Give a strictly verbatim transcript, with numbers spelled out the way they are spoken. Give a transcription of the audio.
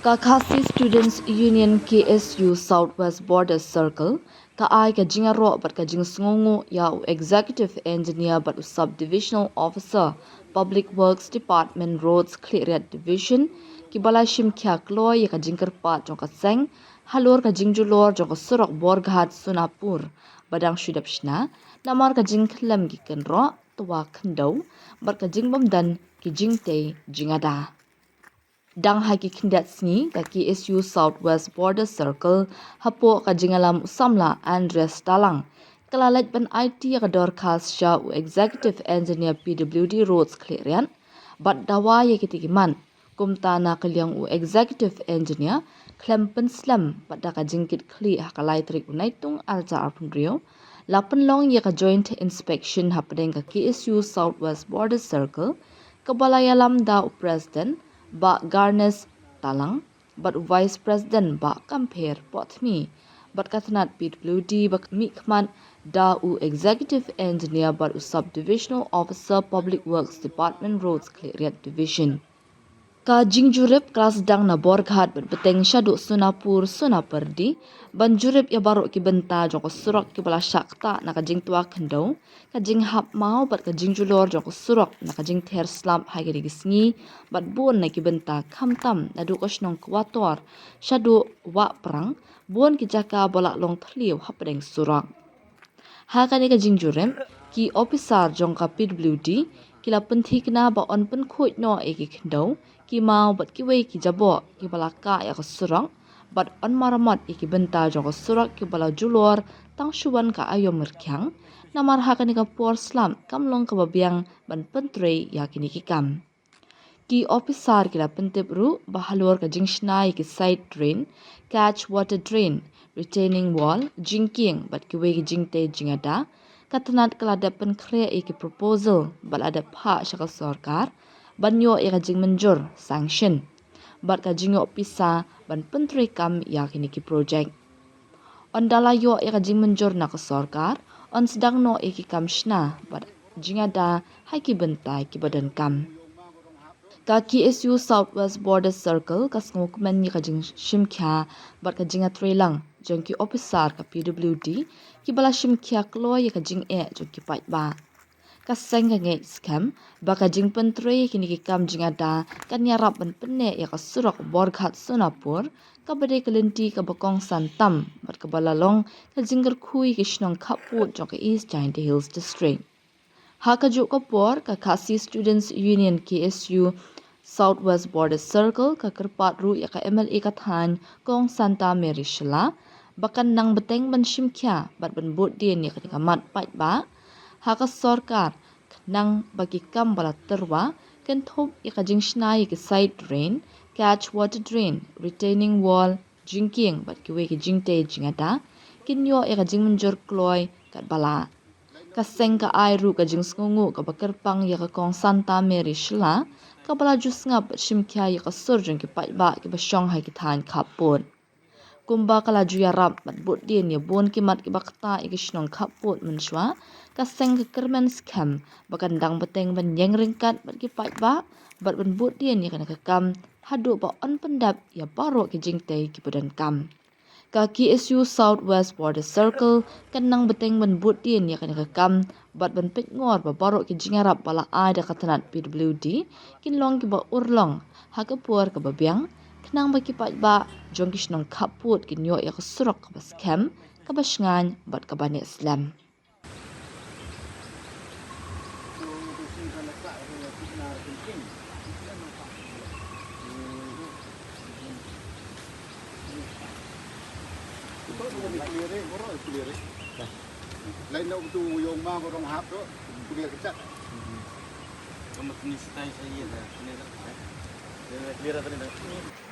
Ka Khasi Students Union K S U South West Border Circle ka ai ka jingïaroh bad ka jingsngewnguh ïa u Executive Engineer bad u Sub Divisional Officer, Public Works Department, Roads, Khliehriat Division, kiba la shim khia kloi ïa ka jingkyrpad jong ka seng halor ka jingjulor jong ka surok Borghat Sonapur ba dang shu dep shna, namar ka jingkhlem ki kynroh twa khyndew bad ka jingbymdon ki jingtei jingada. Dang ha ki khyndiat sngi, ka K S U South West Border Circle, hapoh ka jingïalam u samla Andreas Talang, ka la leit ban aiti ïa ka dorkhas sha u Executive Engineer P W D Roads Khliehriat bad dawa ïa kitei ki mat. Kumta na ka liang u Executive Engineer, khlem pynslem bad da ka jingkitkhlieh, ha ka lai tarik u Naitung arhajar arphew hynriew, la pynlong ïa ka Joint Inspection hapdeng ka K S U South West Border Circle, kaba la ïalam da u President Bah Garnes Talang bad u Vice President Bah Kampher Pohthmi, bad ka tnat P W D ba mihkhmat da u Executive Engineer bad u Sub Divisional Officer, Public Works Department, Roads Khliehriat Division. Ka jingjurip ka la sdang na Borghat bad bteng shaduh Sonapur, Sonapyrdi, ban jurip ïa baroh ki bynta jong ka surok kiba la shah ktah na ka jingtwa khyndew, ka jinghap maw bad ka jingjulor jong ka surok na ka jingther slap ha kine ki sngi, bad bun na ki bynta khamtam naduh ka shnong Kwator shaduh Wahprang, bun ki jaka ba la long thliew hapdeng surok. Ha kane ka jingjurip, ki ophisar jong ka P W D ki la pynthikna ba yn pynkhuid noh ïa ki khyndew, ki maw bad kiwei ki jaboh kiba la kah ïa ka surok, bad yn maramot ïa ki bynta jong ka surok kiba la julor tang shu wan ka aïom rkhiang, namar ha kane ka por slap kam long kaba biang ban pyntrei ïa kine ki kam. Ki ophisar ki la pyntip ruh ba halor ka jingshna ïa ki side drain, catch water drain, retaining wall, jingkieng bad kiwei ki jingtei jingada, ka tnat ka la dep pynkhreh ïa ki proposal bad la dep phah sha ka sorkar ban ïoh ïa ka jingmynjur, sanction, bad ka jingïoh pisa ban pyntrei kam ïa kine ki projek. Ynda la ïoh ïa ka jingmynjur na ka sorkar, yn sdang noh ïa ki kam shna bad jingada ha ki bynta kiba donkam. Ka K S U South West Border Circle ka sngewkmen ïa ka jingshim khia bad ka jingïatreilang jong ki ophisar ka P W D kiba la shim khia kloi ïa ka jingeh jong ki paidbah. Ka seng ka ngeit skhem ba ka jingpyntrei ïa kine ki kam jingada kan ïarap ban pynneh ïa ka surok Borghat Sonapur, kaba dei ka lynti kaba kongsan tam bad kaba la long ka jingkyrkhu ïa ki shnong khappud jong ka East Jaintia Hills District. Ha kajuh ka por, ka Khasi Students Union K S U South West Border Circle ka kyrpad ruh ïa ka M L A ka thaiñ, Kong Santa Mary Shylla, ba kan nang bteng ban shim khia bad ban bud dien ïa kane ka mat paidbah. Ha ka sorkar, khnang ba ki kam ba la tyrwa, kynthup ïa ka jingshna ïa ki side drain, catch water drain, retaining wall, jingkieng bad kiwei ki jingtei jingada, kin ïoh ïa ka jingmynjur kloi katba lah. Ka seng ka ai ruh ka jingsngewnguh kaba kyrpang ïa ka Kong Santa Mary Shylla, kaba la ju sngap bad shim khia ïa ka sur jong ki paidbah kiba shong ha ki thaiñ khappud. Kumba ka la ju ïarap bad bud dien ïa bun ki mat kiba ktah ïa ki shnong khappud mynshuwa, ka seng ka kyrmen skhem ba kan dang bteng ban ïeng ryngkat bad ki paidbah bad ban bud dien ïa kane ka kam haduh ba yn pyndep ïa baroh ki jingtei kiba donkam. Ka K S U South West Border Circle kan nang bteng ban bud dien ïa kane ka kam bad ban peitngor ba baroh ki jingïarap ba la ai da ka tnat P W D kin long kiba urlong ha ka por kaba biang, khnang ba ki paidbah jong ki shnong khappud kin ïoh ïa ka surok kaba skhem, kaba shngaiñ bad kaba neh slem. Lain na utu yung ma ko rong hap tu, kuliah kecak. Kamu ni style saya dah, ni dah. Clear tadi dah.